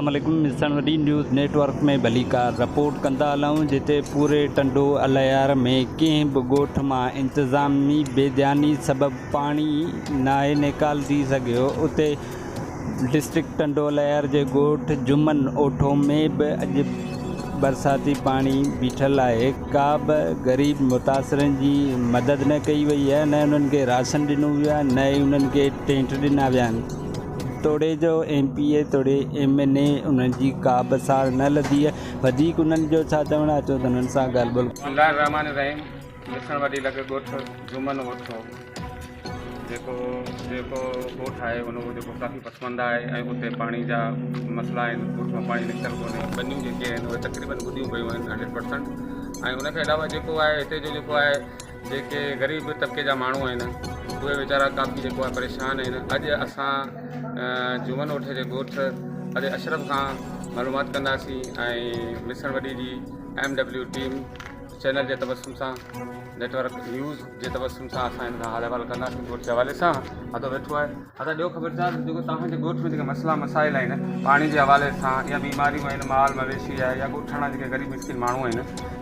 اسلام عليڪم مسڻ وڏي نيوز نيٽ ورڪ ۾ ڀليڪار رپورٽ ڪندا هلون جتي پوري ٽنڊو الهيار ۾ ڪنهن به ڳوٺ مان انتظامي بي ڌياني سبب پاڻي ناهي نيڪال ٿي سگهيو اتي ڊسٽرڪٽ ٽنڊو الهيار جي ڳوٺ جمن اوٺو ۾ به اڄ برساتي پاڻي بيٺل آهي ڪا به غريب متاثرن جي مدد نه ڪئي وئي آهي نه انهن کي راشن ڏنو ويو آهي نه ئي انهن کي ٽينٽ ڏنا ويا آهن توڙي جو ايم پي اي توڙي ايم اين اي انهن جي ڪا به سار نه لڌي آهي وڌيڪ انهن جو ڇا چوڻ آهي اچو ته انهن سان ڳالهه ٻولهه بسم الله الرحمٰن الرحيم ڏسڻ وڏي لڳ ڳوٺ جمن اوٺو جيڪو جيڪو ڳوٺ آهي ان جيڪو ڪافي پسمانده آهي ۽ اتي پاڻي جا مسئلا آهن ڳوٺ مان پاڻي نڪتل ڪونهي ٻنيون جيڪي آهن اهي تقريبن ٻڏيون پيون آهن 100% ۽ ان کان علاوه جيڪو آهي هتي جو جيڪو آهي جيڪي غريب طبقي جا ماڻهو آهن اهي ويچارا ڪافي جيڪو آهي پريشان آهن اڄ اسان جمن اوٺ جي ڳوٺ ادي اشرف کان معلومات ڪنداسين ۽ مسڻ وڏي جي ايم ڊبليو ٽيم چينل جي تبسم سان نيٽورڪ نيوز جي تبسم سان اسان هن کان حال احوال ڪنداسين ڳوٺ جي حوالي سان ادا ويٺو آهي ادا ڏيو خبر چار جيڪو توهان جي ڳوٺ ۾ جيڪي مسئلا مسائل آهن پاڻي جي حوالي سان يا بيماريون آهن مال مويشي آهي يا ڳوٺاڻا جيڪي غريب مسڪين ماڻهو آهن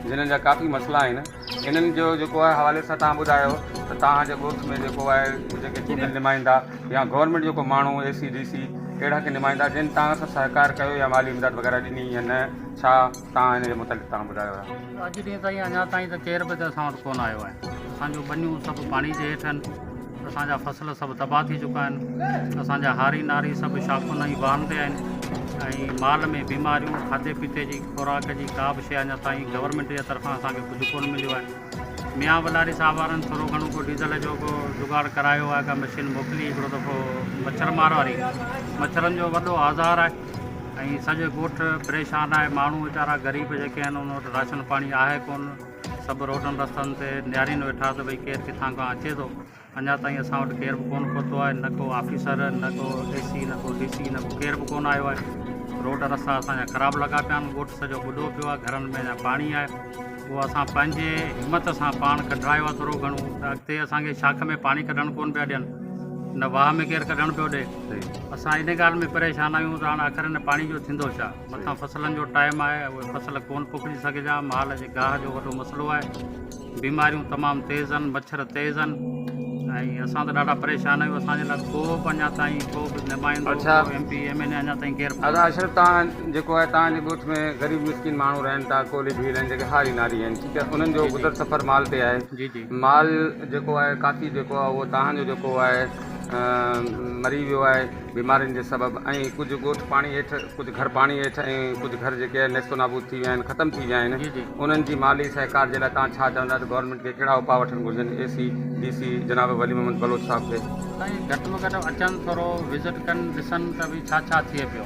جنھن جا ڪافي مسئلا آهن انهن جو جيڪو آهي حوالي سان توهان ٻڌايو ته توهان جي ڳوٺ ۾ جيڪو آهي جيڪي چونڊيل نمائندا يا گورنمينٽ جو ڪو ماڻهو اي سي ڊي سي اهڙا ڪي نمائندا جن توهان سان سهڪار ڪيو يا مالي امداد وغيره ڏني يا نه ڇا توهان ان جي متعلق توهان ٻڌايو ها. اڄ ڏينهن تائين اڃا تائين ته ڪير به ته اسان وٽ ڪونه آيو آهي اسان جون ٻنيون سڀ پاڻي جي هيٺ آهن اسان جا فصل سڀ تباهه ٿي چڪا آهن اسان جا هاري ناري سڀ شاخن ۽ واهن تي آهن ۽ مال ۾ بيماريون کاڌي پيتي جي خوراڪ جي ڪا به شيء اڃا تائين گورنمينٽ جي طرفان اسان کي ڪجهه ڪونه مليو آهي. ميان ولاري صاحب وارن ٿورو گهڻو ڪو ڊيزل جو ڪو جگاڙ ڪرايو آهي ڪا مشين موڪلي هڪڙو دفعو مڇر مار واري مڇرن جو وڏو آزار آهي ۽ سڄو ڳوٺ پريشان آهي ماڻهو ويچارا غريب جيڪي آهن ان وٽ راشن پاڻي آهي ڪونه سڀ روڊن رستن تي نيارين ويٺا ته ڀئي ڪير ڪٿان کان اچي ٿو اڃا تائين اسان وٽ ڪير به ڪونه پهتو آهي، نه ڪو آفيسر، نه ڪو اي سي، نه ڪو ڊي سي، نه ڪو ڪير به ڪونه آيو آهي. روڊ رستا اسان جا خراب لڳا پيا آهن، ڳوٺ سڄو ٻڏو پيو آهي، گهرن ۾ اڃا پاڻي آهي، اهو اسان پنهنجي همت سان پاڻ ڪڍرايو آهي ٿورو گهڻو ته اڳتي اسان کي شاخ ۾ پاڻي ڪڍڻ ڪونه پيا ڏين، نه واهه ۾ ڪير ڪڍڻ پيو ڏي. اسان ان ڳالهه ۾ پريشان آهيون ته هاڻ آخر هن پاڻي جو ٿيندو ڇا؟ مٿان فصلن جو ٽائيم آهي، اهي فصل ڪونه پوکجي سگهجا، مال جي گاهه جو وڏو مسئلو آهي. بيماريون تمام تيز آهن مڇر تيز آهن ۽ اسان ته ڏاڍا پريشان آهيون اسان جي لاء ڪو به اڃا تائين ڪو به نمائندو اڇا ڪو ايم پي ايم اين اي اڃا تائين ڪير به ادا ڪونهي. اشرف توهان جيڪو آهي توهان جي ڳوٺ ۾ غريب مسڪين ماڻهو رهن ٿا ڪولهي ڀيل آهن جيڪي هاري ناري آهن ٺيڪ آهي انهن جو جي جي گذر سفر مال تي آهي جي جي مال جيڪو آهي ڪافي جيڪو آهي اهو توهان جو جيڪو آهي مري ويو آهي بيمارين جي سبب ۽ ڪجهه ڳوٺ پاڻي هيٺ ڪجهه گهر پاڻي هيٺ ۽ ڪجهه گهر جيڪي آهن نيست و نابود ٿي ويا آهن ختم ٿي ويا آهن جي جي انهن جي مالي سهڪار جي لاء توهان ڇا چوندا ته گورنمينٽ کي ڪهڙا اپاء وٺڻ گهرجن اي سي ڊي سي جناب ولي محمد بلوچ صاحب کي. سائين گهٽ ۾ گهٽ اچن ٿورو وزٽ ڪن ڏسن ته ڀي ڇا ڇا ٿئي پيو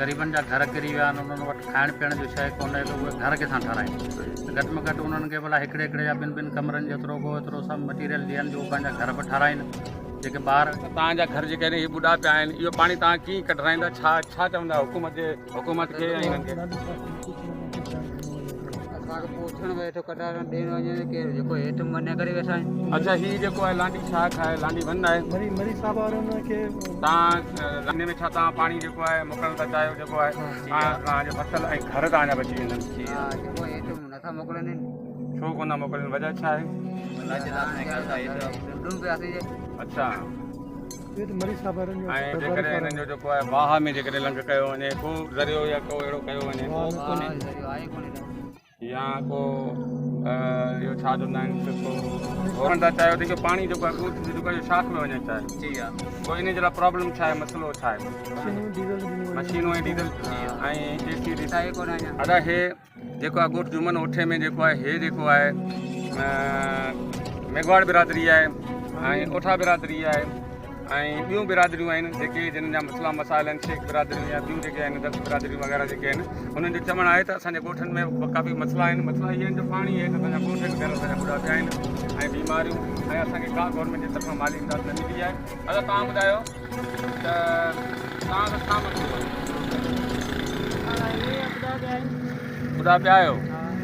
غريبن جا گهر ڪري ويا آهن انهن وٽ کائڻ پيئڻ جو شيء ڪونهي ته اهي گهر ڪٿان ٺهرائين ته گهٽ ۾ گهٽ انهن کي ڀلا هڪڙي هڪڙي يا ٻن ٻن ڪمرن جيترو ڪو ايترو سڀ مٽيريل ڏين جو پنهنجا گهر به ٺهرائين جيڪي ٻار. توهان جا گهر جيڪي آهن اهي ٻڏا پيا آهن اهو پاڻي توهان ڪيئن ڪڍرائيندا ڇا ڇا چوندا حڪومت جي حڪومت کي ۽ انهن کي. اسان کي پوڇڻ به هيٺ ڪڍارڻ ڏيڻ وڃي ڪير جيڪو هيٺ منع ڪري ويٺا آهن. اڇا هي جيڪو آهي لانڊي شاخ آهي لانڊي ون آهي. مري مري صاحب وارن کي. توهان لانڊي ۾ ڇا توهان پاڻي جيڪو آهي موڪلڻ ٿا چاهيو جيڪو آهي توهان جو فصل ۽ گهر توهان جا بچي ويندن. ها جيڪو هيٺ نٿا موڪلن. ڇو ڪونه ٿا موڪلين وجه ڇا آهي؟ اڇا ۽ جيڪڏهن هنن جو جيڪو آهي واهه ۾ جيڪڏهن لنگهه ڪيو وڃي ڪو ذريعو يا ڪو اهڙو ڪيو وڃي يا ڪو اهو ڇا چوندا آهن ڪو ڌورڻ ٿا چاهيو ته پاڻي جيڪو آهي ڳوٺ جو جيڪو آهي شاخ ۾ وڃڻ چاهي پوء ان جي لاء پرابلم ڇا آهي مسئلو ڇا آهي مشينون ۽ ڊيزل ۽ اي سي ڊي ادا هي جيڪو آهي ڳوٺ جمن اوٺي ۾ جيڪو آهي هي جيڪو آهي ميگهواڙ برادري آهي ۽ اوٺا برادري آهي ۽ ٻيون برادريون آهن جيڪي جن جا مسئلا مسائل آهن شيخ برادريون يا ٻيون جيڪي آهن دست برادريون وغيره جيڪي آهن انهن جو چوڻ آهي ته اسانجي ڳوٺن ۾ ڪافي مسئلا آهن مسئلا اهي آهن جو پاڻي هيٺ اسانجا ڳوٺ آهن گهر اسانجا ٻڏا پيا آهن ۽ بيماريون ۽ اسانکي ڪا گورنمينٽ جي طرفان مالي امداد نه ملي آهي ادا توهان ٻڌايو ته توهان کي ڇا مسئلو آهي؟ ٻڌا پيا آهيو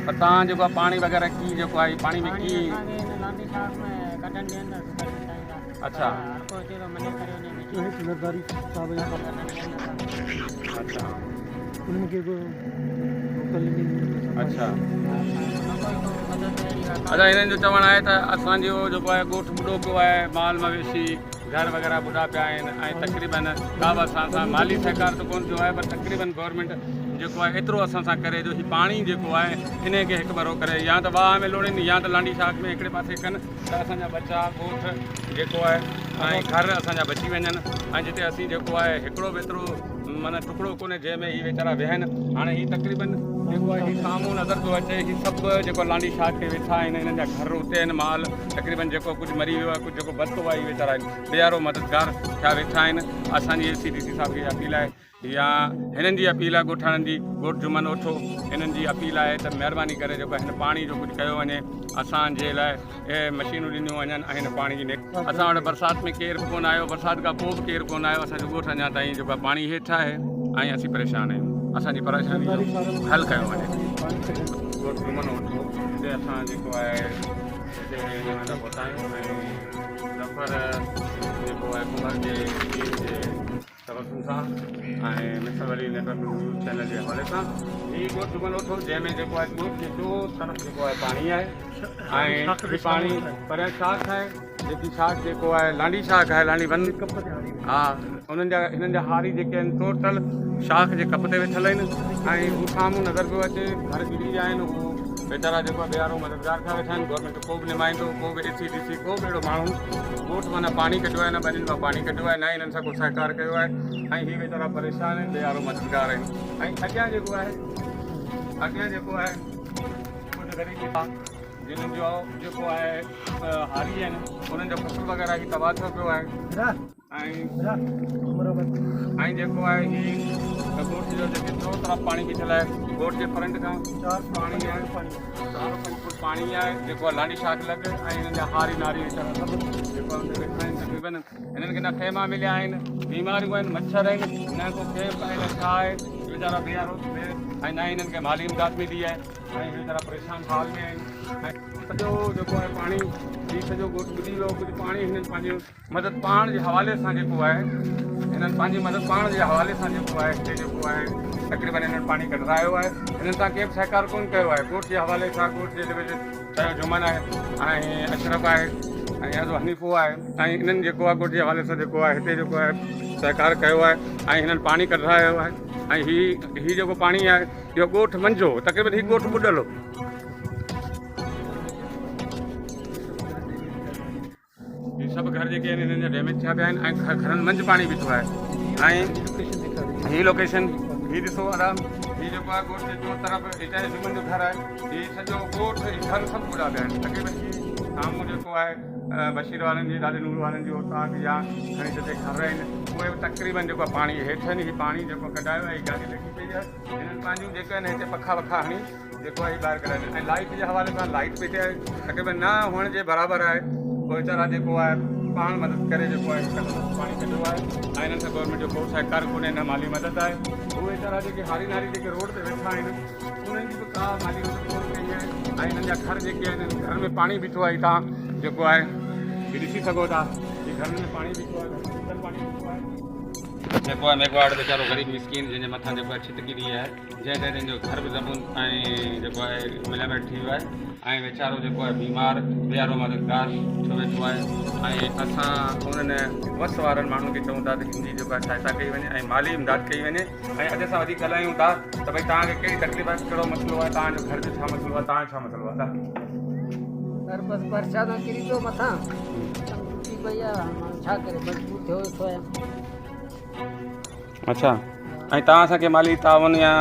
پر توهان جيڪو آهي پاڻي وغيره ڪي جيڪو آهي پاڻي ۾ ڪي اڇا هر ڪو اچي ٿو منع ڪري وڃي زرداري صاحب جا اڇا انهن کي به موڪل ڏني. اڇا ادا هنن جو چوڻ آهي ته اسان جو جيڪو آهي ڳوٺ ٻڏو پيو آهي، مال مويشي گهر وغيره ٻڏا پيا آهن ۽ تقريبن ڪا به اسان سان مالي سهڪار ته ڪونه ٿيو آهي پر تقريبن گورنمينٽ جيڪو آهي ايترو اسان سان ڪري جو هي پاڻي جيڪو آهي انهي کي هڪ ڀرو ڪري يا ته واهه ۾ لوڙين يا ته لانڍي شاخ ۾ هڪڙي پاسي ڪن ته اسان جا ٻچا ڳوٺ جيڪو آهي ۽ گهر اسان جا بچي وڃن ۽ جتي اسين جيڪو آهي هڪڙو به ايترو معنيٰ ٽڪڙو ڪونهي جنهن ۾ هي ويچارا ويهن. هاڻي هي تقريبن جيڪو آهي هي سامهون نظر ٿو اچي هي سڀ جيڪو لانڍي شاخ تي ويٺا آهن هنن جا گهر اتي آهن مال تقريبن جيڪو ڪجهه مري ويو آهي ڪجهه جيڪو بچتو آهي هي ويچارا بي مددگار ٿيا ويٺا آهن. اسان جي اي سي ڊي سي صاحب کي اپيل آهي يا هنن جي اپيل آهي ڳوٺاڻن جي ڳوٺ جمن اوٺو هنن جي اپيل آهي ته مهرباني ڪري جيڪو هن پاڻي جو ڪجهه ڪيو وڃي اسان جي لاء اهي مشينون ڏنيون وڃن ۽ هن پاڻي جي اسان وٽ برسات ۾ ڪير به ڪونه آيو برسات کان پوء به ڪير ڪونه آيو اسان جو ڳوٺ اڃا تائين جيڪو آهي پاڻي هيٺ آهي ۽ اسين پريشان آهيون اسان جي پريشاني جو حل ڪيو وڃي. ڳوٺ جمن اوٺو هتي اسان جيڪو آهي هتي هن پهتا آهيون ۽ ظفر جيڪو آهي ڪنڀر جي ٽيم جي تبسم سان ۽ مسٽر ولي نيٽورڪ نيوز چينل جي حوالي سان هي ڳوٺ جمن اوٺو جنهن ۾ جيڪو آهي ڳوٺ جي چو طرف جيڪو آهي پاڻي آهي ۽ هي پاڻي پريان شاخ آهي جيڪي شاخ جيڪو آهي لانڍي شاخ آهي لانڍي ون ها انهن جا هنن جا هاري جيڪي آهن ٽوٽل شاخ جي ڪپ تي ويٺل آهن ۽ هو سامهون نظر پيو اچي گهر ڪري ويا آهن هو ويچارا جيڪو بي آرو مددگار ٿيا ويٺا آهن گورنمينٽ جو ڪو به نمائندو ڪو به اي سي ڊي سي ڪو به اهڙو ماڻهو ڳوٺ مان نه پاڻي ڪڍيو آهي نه ٻنين مان پاڻي ڪڍيو آهي نه ئي هنن سان ڪو سهڪار ڪيو آهي ۽ هي ويچارا پريشان آهن بي يارو مددگار آهن ۽ اڳيان جيڪو آهي اڳيان جيڪو آهي ڪجهه غريب جن جو جيڪو آهي هاري آهن انهن جو فصل وغيره هي تباهه ٿيو پيو آهي ۽ ۽ جيڪو آهي هي ڳوٺ جو جيڪي چو طرف پاڻي بيٺل آهي ڳوٺ جي فرنٽ کان پاڻي آهي 4 5 فوٽ پاڻي آهي جيڪو آهي لانڍي شاخ لڳ ۽ هنن جا هاري ناري ويچارا سڀ جيڪو آهي اتي ويٺا آهن تقريبن هنن کي نه خيما مليا آهن بيماريون آهن مڇر آهن نه ڪو ڪيمپ آهي نه ڇا آهي ويچارا بي آرو ۽ نه هنن کي مالي امداد ملي آهي ۽ ويچارا پريشان حال ۾ آهن ۽ سڄو جيڪو آهي پاڻي هي سڄو ڳوٺ ٻڏي ويو ڪجهه پاڻي هنن پنهنجي مدد پاڻ جي حوالي سان جيڪو آهي هنن پنهنجي مدد پاڻ جي حوالي سان جيڪو آهي هتي جيڪو آهي تقريبن هنن پاڻي ڪڍرايو آهي هنن سان ڪنهن به سهڪار ڪونه ڪيو آهي ڳوٺ جي حوالي سان ڳوٺ جي جيڪو چيو جمن آهي ۽ اشرف آهي ۽ ادو حنيفو آهي ۽ انهن جيڪو آهي ڳوٺ جي حوالي سان جيڪو آهي هتي جيڪو آهي سهڪار ڪيو آهي ۽ هنن پاڻي ڪڍرايو آهي ۽ هي هي جيڪو پاڻي آهي اهو ڳوٺ منجهو تقريبن هي ڳوٺ ٻڏل هو. هي سڀ گهر جيڪي آهن انهن جا ڊيميج ٿيا پيا آهن ۽ گهرن منجهه پاڻي بيٺو آهي ۽ هي لوڪيشن هي ڏسو ادا هي جيڪو آهي ڳوٺ جي چور طرف هي چاهي جمن جو گهر آهي هي سڄو ڳوٺ هي گهر سڀ ٻڏا پيا آهن تقريبن هي سامهون جيڪو آهي بشير وارن جي ڏاڏي نور وارن جي اوطاق يا کڻي جتي گهر آهن اهي به تقريبن جيڪو پاڻي هيٺ آهن هي پاڻي جيڪو ڪڍايو آهي هي گاڏي لڳي پئي آهي هنن پنهنجون جيڪي آهن هتي پکا وکا هڻي جيڪو آهي ٻاهر ڪڍائين ۽ لائيٽ جي حوالي سان لائيٽ به هتي تقريبن نه هئڻ جي برابر آهي پوء ويچارا جيڪو آهي پاڻ مدد ڪري جيڪو آهي پاڻي ڪڍيو آهي ۽ هنن سان گورنمينٽ جو ڪو سهڪار ڪونهي نه مالي مدد آهي هو ويچارا جيڪي هاري ناري جيڪي روڊ تي ويٺا آهن انهن جي به ڪا مالي مدد ڪونه ڪئي آهي ۽ هنن جا گهر جيڪي آهن گهرن ۾ پاڻي بيٺو آهي هتان جيڪو آهي هي ڏسي سگهو ٿا هي گهرن ۾ پاڻي بيٺو آهي گهرن ۾ اندر پاڻي بيٺو آهي جيڪو آهي ميگهواڙ ويچارو غريب مسڪين جنهن جي مٿان جيڪو آهي ڇت ڪري آهي جنهن تي هن جو گهر به زبون ۽ جيڪو آهي ملياميٽ ٿي ويو آهي ۽ ويچارو جيڪو آهي بيمار بيارو مددگار ٿيو ويٺو آهي ۽ اسان انهن وس وارن ماڻهن کي چئون ٿا ته هن جي جيڪو آهي سهائتا ڪئي وڃي ۽ مالي امداد ڪئي وڃي ۽ اڄ اسان وڌيڪ ڳالهايون ٿا ته ڀئي توهان کي ڪهڙي تڪليف آهي ڪهڙو مسئلو آهي توهان جو گهر جو ڇا مسئلو آهي توهان جو ڇا مسئلو آهي سر بس برسات ڪري پيو مٿان ٽٽي پئي آهي ماڻهو ڇا ڪري مجبور ٿيو ويٺو آهيان. اڇا ۽ توهان اسان کي مالي تعاون يا.